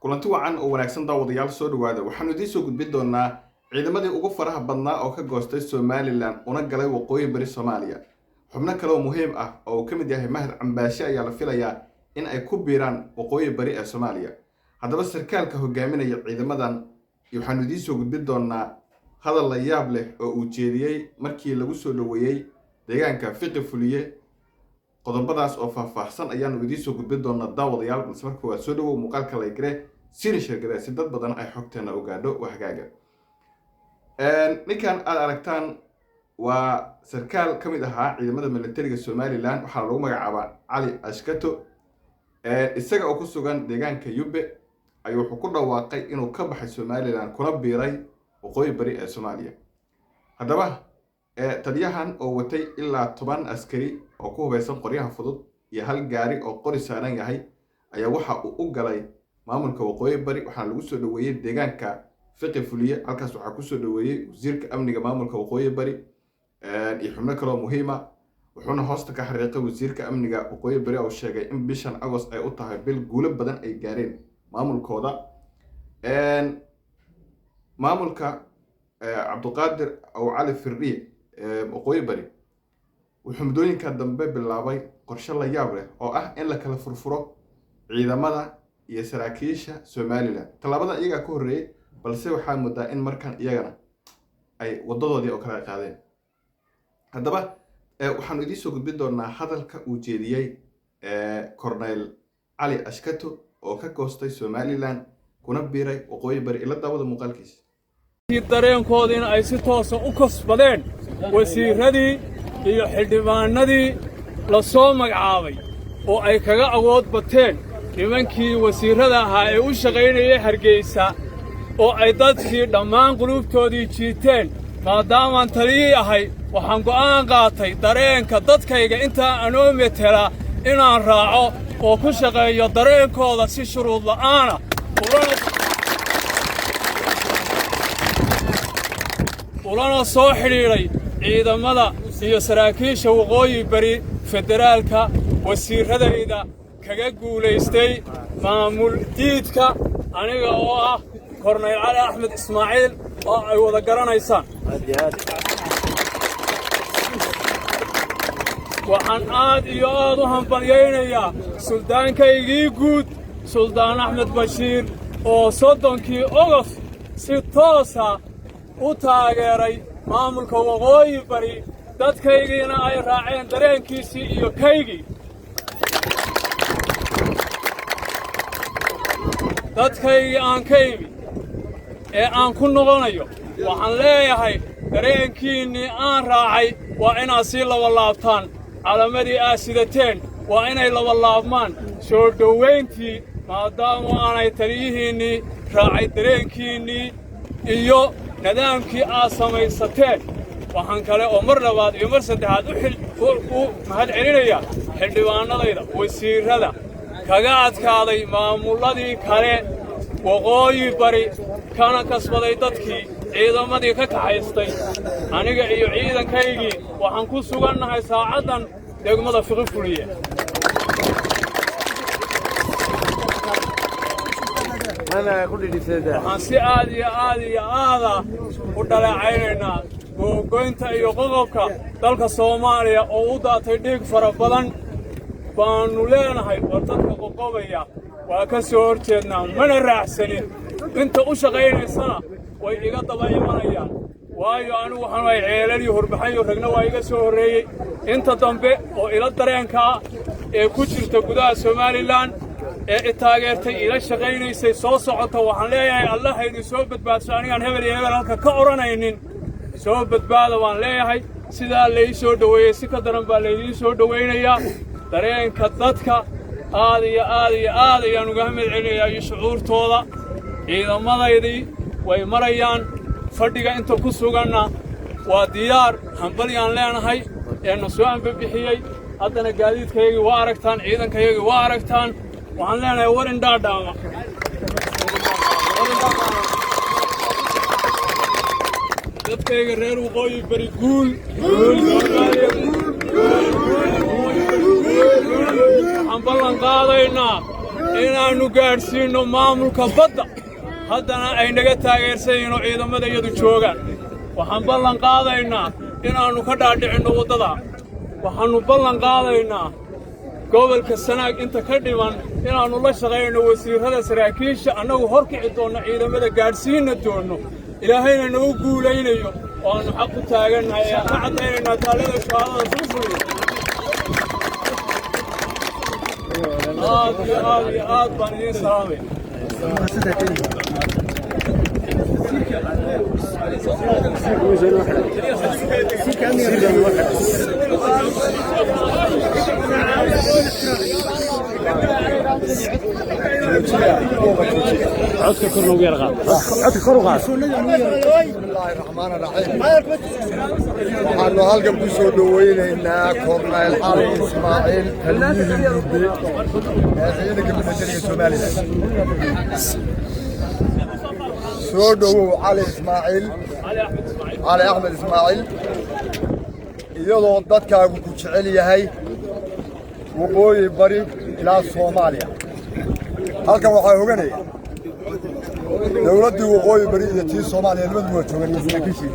Kulanti wacan oo wanaagsan, daawadayaal, soo dhawaada. Waxaanu idiin soo gudbin doonaa ciidamadii ugu faraha badnaa oo ka goostay Somaliland una galay waqooyi bari Soomaaliya. Xubno kale oo muhiim ah oo uu ka mid yahay Mahad Cambaashe ayaa la filayaa in ay ku biiraan waqooyi bari ee Soomaaliya. Haddaba, sarkaalka hogaaminaya ciidamadan waxaanu idiin soo gudbin doonaa hadal la yaab leh oo uu jeediyey markii lagu soo dhoweeyey deegaanka Fiqi Fuliye. Qodobadaas oo faahfaahsan ayaanu idiin soo gudbin doonaa, daawadayaal. Balse marka waad soo dhawow, muuqaalka like garee, siina share garee si dad badan ay xogteena u gaadho. Waa hagaaga. Ninkan aad aragtaan waa sarkaal ka mid ahaa ciidamada militariga Somaliland. Waxaa lagu magacaabaa Cali Ashkato. Isaga oo ku sugan deegaanka Yube ayuu wuxuu ku dhawaaqay inuu ka baxay Somaliland kuna biiray waqooyi bari ee Soomaaliya. Haddaba, taliyahan oo watay ilaa 10 askari oo ku hubeysan qoryaha fudud iyo hal gaari oo qori saaran yahay ayaa waxa uu u galay maamulka waqooyi bari. Waxaana lagu soo dhaweeyey deegaanka Fiqi Fuliye. Halkaas waxaa kusoo dhaweeyey wasiirka amniga maamulka waqooyi bari iyo xubno kaleoo muhiima. Wuxuuna hoosta ka xariiqay wasiirka amniga waqooyi bari oo sheegay in bishan Agost ay u tahay bil guulo badan ay gaareen maamulkooda. Maamulka Cabduqaadir Aw Cali Firdhiye waqooyi bari wuxuu muddooyinka dambe bilaabay qorshe la yaab leh oo ah in la kala furfuro ciidamada iyo saraakiisha Somaliland. Tallaabadan iyagaa ka horreeyey, balse waxaa moodaa in markan iyagana ay waddadoodii oo kale qaadeen. Haddaba, waxaanu idiin soo gudbin doonaa hadalka uu jeediyey Corneyl Cali Ashkato oo ka goostay Somaliland kuna biiray waqooyi bari. Ila daawada muuqaalkiisa. Dareenkoodiina ay si toosa u kasbadeen wasiirradii iyo xildhibaannadii la soo magacaabay oo ay kaga awood bateen nimankii wasiirrada ahaa ee u shaqaynayay Hargeysa, oo ay dadkii dhammaan quluubtoodii jiiteen. Maadaamaan taliyii ahay, waxaan go'aan qaatay dareenka dadkayga intaa anoo metela inaan raaco oo ku shaqeeyo dareenkooda si shuruud la'aana, ulana soo xidhiidhay ciidamada iyo saraakiisha waqooyi bari, federaalka, wasiirradayda kaga guulaystay maamul diidka, aniga oo ah Kornayl Cali Axmed Ismaaciil oo ay wada garanaysaan. Waxaan aad iyo aad u hambalyaynayaa suldaankaygii guud, Suldaan Axmed Bashiir, oo 30-kii Ogost si toosa u taageeray maamulka waqooyi bari, dadkaygiina ay raaceen dareenkiisii iyo kaygii. Dadkaygii aan ka imi ee aan ku noqonayo waxaan leeyahay: dareenkiinnii aan raacay waa inaad sii labalaabtaan, calamadii aad sidateen waa inay labalaabmaan, soo dhowayntii, maadaama aanay taliyihiinnii raacay dareenkiinnii iyo nidaamkii aad samaysateen. Waxaan kale oo mar labaad iyo mar saddexaad u mahad celinayaa xildhibaannadayda, wasiirrada kaga adkaaday maamulladii kale waqooyi bari, kana kasbaday dadkii ciidamadii ka kaxaystay. Aniga iyo ciidankaygii waxaan ku sugannahay saacaddan degmada Fiqi Fuliye. Waxaan si aad iyo aad iyo aada u dhaleecaynaynaa googoynta iyo qoqobka dalka Soomaaliya oo u daatay dhiig fara badan. Baannu leenahay: war dadka qoqobaya waa ka soo hor jeednaa, mana raacsanin. Inta u shaqaynaysana way iga daba imanayaan, waayo anigu waxaan ahay ceelalii horbaxayo, ragna waa iga soo horreeyey. Inta dambe oo ila dareenkaa ee ku jirta gudaha Somaliland ee i taageertay, ila shaqaynaysay, soo socota, waxaan leeyahay: Allah idin soo badbaadso. Anigaan hebel iyo hebel halka ka odhanaynin, soo badbaada baan leeyahay. Sidaa lai soo dhoweeyey si ka daran baa laydiin soo dhowaynayaa. Dareenka dadka aad iyo aad iyo aad ayaan uga mahad celinayaa iyo shucuurtooda. Ciidamadaydii way marayaan fadhiga, inta ku suganna waa diyaar. Hambalyaan leenahay ee na soo ambabixiyey. Haddana gaadiidkayagii waa aragtaan, ciidankayagii waa aragtaan. Waxaan leenahay: war indhaadhaama dadkayga reer waqooyi bari, guul! Waxaan ballan qaadaynaa Inaannu gaadhsiinno maamulka badda, haddana ay naga taageersan yihiin oo ciidamada iyadu joogaan. Waxaan ballan qaadaynaa inaannu ka dhaadhicinno waddada. Waxaannu ballan qaadaynaa gobolka Sanaag inta ka dhiman inaannu la shaqaynno wasiirrada, saraakiisha, annagu hor kici doonno ciidamada, gaadhsiinna doonno, Ilaahayna nagu guulaynayo oo aannu xaq ku taagannahay. Ayaan ka caddaynaynaa taallada shuhaadada Suusuliyo. Aad iyo aad iyo aad baan idiin salaamaya. Bismillaahi raxmaani raxiim. Waxaanu halkan ku soo dhoweynaynaa Korneyl Cali Ismaaciil, taliyihii Yubbe ee ciidanka militariga Somaliland. Soo dhowow, Cali Ismaaciil, Cali Axmed Ismaaciil, iyadoo dadkaagu ku jecel yahay waqooyi bari ilaa Soomaaliya. Halkan waxaa hoganaya dowladdii waqooyi bari iyo tii Soomaaliya, labadu waa joogan iyo saraakiishii.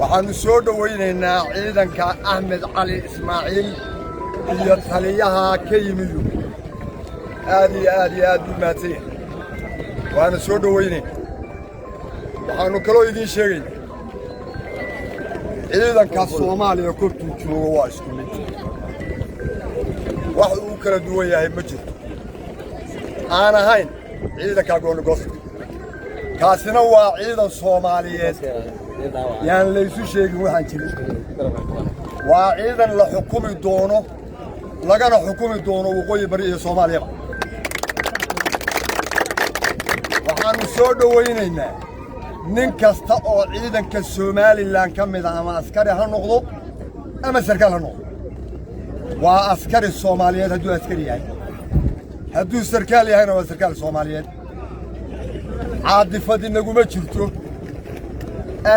Waxaannu soo dhowaynaynaa ciidanka Axmed Cali Ismaaciil iyo taliyaha ka yimi Yubbe. Aad iyo aad iyo aad buu mahadsan yahay, waana soo dhowaynayna. Waxaannu kaloo idiin sheegaynaa ciidanka Soomaaliya kortuu joogo waa isku mid, wax uu kala duwan yahay ma jirto, aan ahayn ciidanka goonigoostka. Kaasina waa ciidan Soomaaliyeed, yaan laysu sheegin waxaan jirin. Waa ciidan la xukumi doono, lagana xukumi doono waqooyi bari iyo Soomaaliyaba. Waxaannu soo dhowaynaynaa nin kasta oo ciidanka Somaliland ka mida, ama askari ha noqdo ama sarkaal ha noqdo, waa askari Soomaaliyeed hadduu askari yahay, hadduu sarkaal yahayna waa sarkaal Soomaaliyeed. Caadifad inaguma jirto.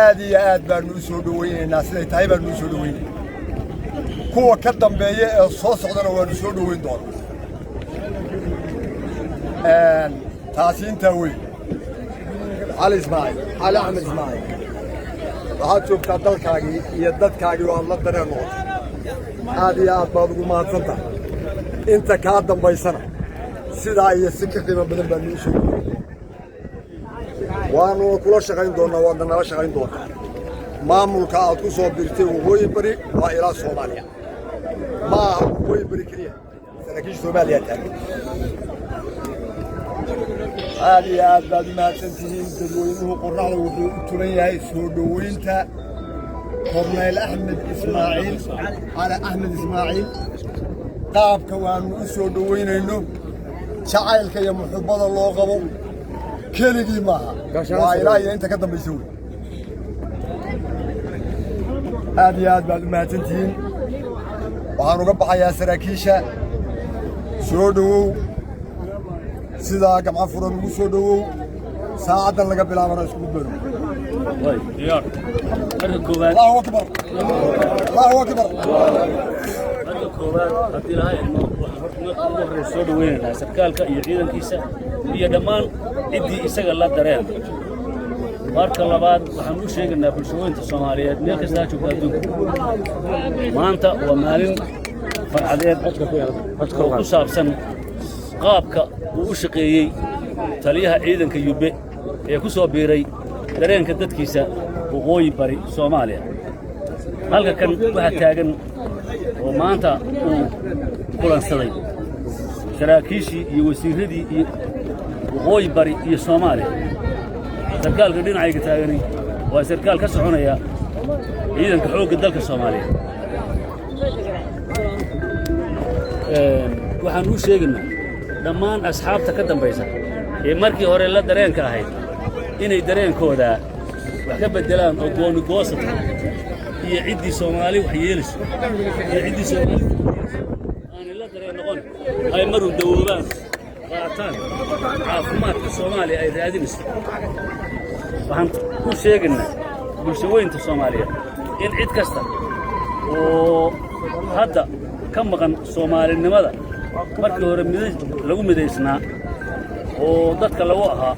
Aad iyo aad baannu u soo dhowaynaynaa, siday tahay baannu u soo dhowaynayna. Kuwa ka dambeeya ee soo socdana waannu soo dhowayn doonaa. Taasi intaa weyn. Cali Ismaaciil, Cali Axmed Ismaaciil, waxaad joogtaa dalkaagii iyo dadkaagii oo aad la dareen noqotay. Aad iyo aad baad ugu mahadsan tahay. Inta kaa dambaysana sidaa iyo si ka qiimo badan baannu u soo dhoweyn, waanuna kula shaqayn doonnaa, waadna nala shaqayn doontaa. Maamulka aad ku soo biirtay waqooyi bari waa ilaa Soomaaliya, ma aha waqooyi bari keliya, saraakiisha Soomaaliya taagan. Aad iyo aad baad u mahadsan tihiin. Dadweynuhu qorraxda wuxuu u tuban yahay soo dhoweynta Korneyl Axmed Ismaaciil, Cali Axmed Ismaaciil. Qaabka waannu u soo dhoweynayno, jacaylka iyo muxubbada loo qabo, keligii maaha, waa ilaa iyo inta ka dambaysa wey. Aad iyo aad baad u mahadsan tihiin. Waxaan uga baxayaa saraakiisha. Soo dhowow, sidaa gamco furan ugu soo dhowow. Saacaddan laga bilaabana isku gudbano. Marka koowaad, Allahu akbar, Allahu akbar. Marka koowaad, haddii laha idmo, waxaan horta marka ugu horreysa soo dhoweynaynaa sarkaalka iyo ciidankiisa iyo dhammaan ciddii isaga la dareen. Marka labaad, waxaan u sheegaynaa bulshooyinka Soomaaliyeed meel kasta ha joogta adduunka, maanta waa maalin farxadeed oo ku saabsan qaabka uu u shaqeeyey taliyaha ciidanka Yubbe ee ku soo biiray dareenka dadkiisa waqooyi bari Soomaaliya. Halka kan waxaa taagan oo maanta uu kulansaday saraakiishii iyo wasiirradii iyo waqooyi bari iyo Soomaaliya. Sarkaalka dhinacayga taagani waa sarkaal ka soconaya ciidanka xoogga dalka Soomaaliya. Waxaan u sheegaynaa dhammaan asxaabta ka dambaysa ee markii hore la dareenka ahayd inay dareenkooda wax ka beddelaan oo gooni goosata iyo ciddii Soomaali wax yeelayso iyo ciddii Soomaali aanay la dareen noqon, ay maruu dawoobaan, qaataan caafimaadka Soomaaliya ay raadinayso. Waxaan u sheegaynaa bulshaweynta Soomaaliyeed in cid kasta oo hadda ka maqan soomaalinimada Markii hore mid lagu midaysnaa oo dadka lagu ahaa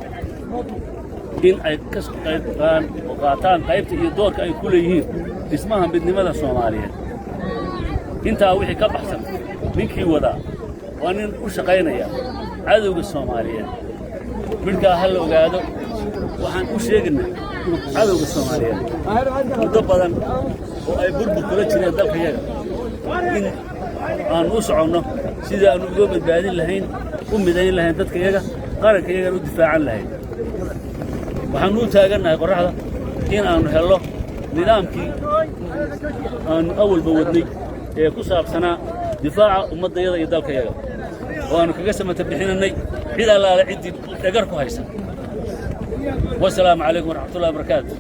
in ay ka qaybqaan oo qaataan qaybta iyo doorka ay ku leeyihiin dhismaha midnimada Soomaaliyeed. Intaa wixii ka baxsan, ninkii wadaa waa nin u shaqaynaya cadowga Soomaaliyeed. Midhkaa ha la ogaado. Waxaan u sheegaynaa cadowga Soomaaliyeed muddo badan oo ay burbur kula jireen dalkayaga in aanu u soconno sidii aanu uga badbaadin lahayn, u midayn lahayn dadkayaga, qarankayagana u difaacan lahayn. Waxaannu u taagannahay qorraxda in aannu hello nidaamkii aannu awalba wadnay ee ku saabsanaa difaaca ummaddayada iyo dalkayaga, oo aannu kaga samata bixinannay cid allaale ciddii dhagar ku haysa. Wasalaamu calaykum waraxmatullahi wabarakaatu.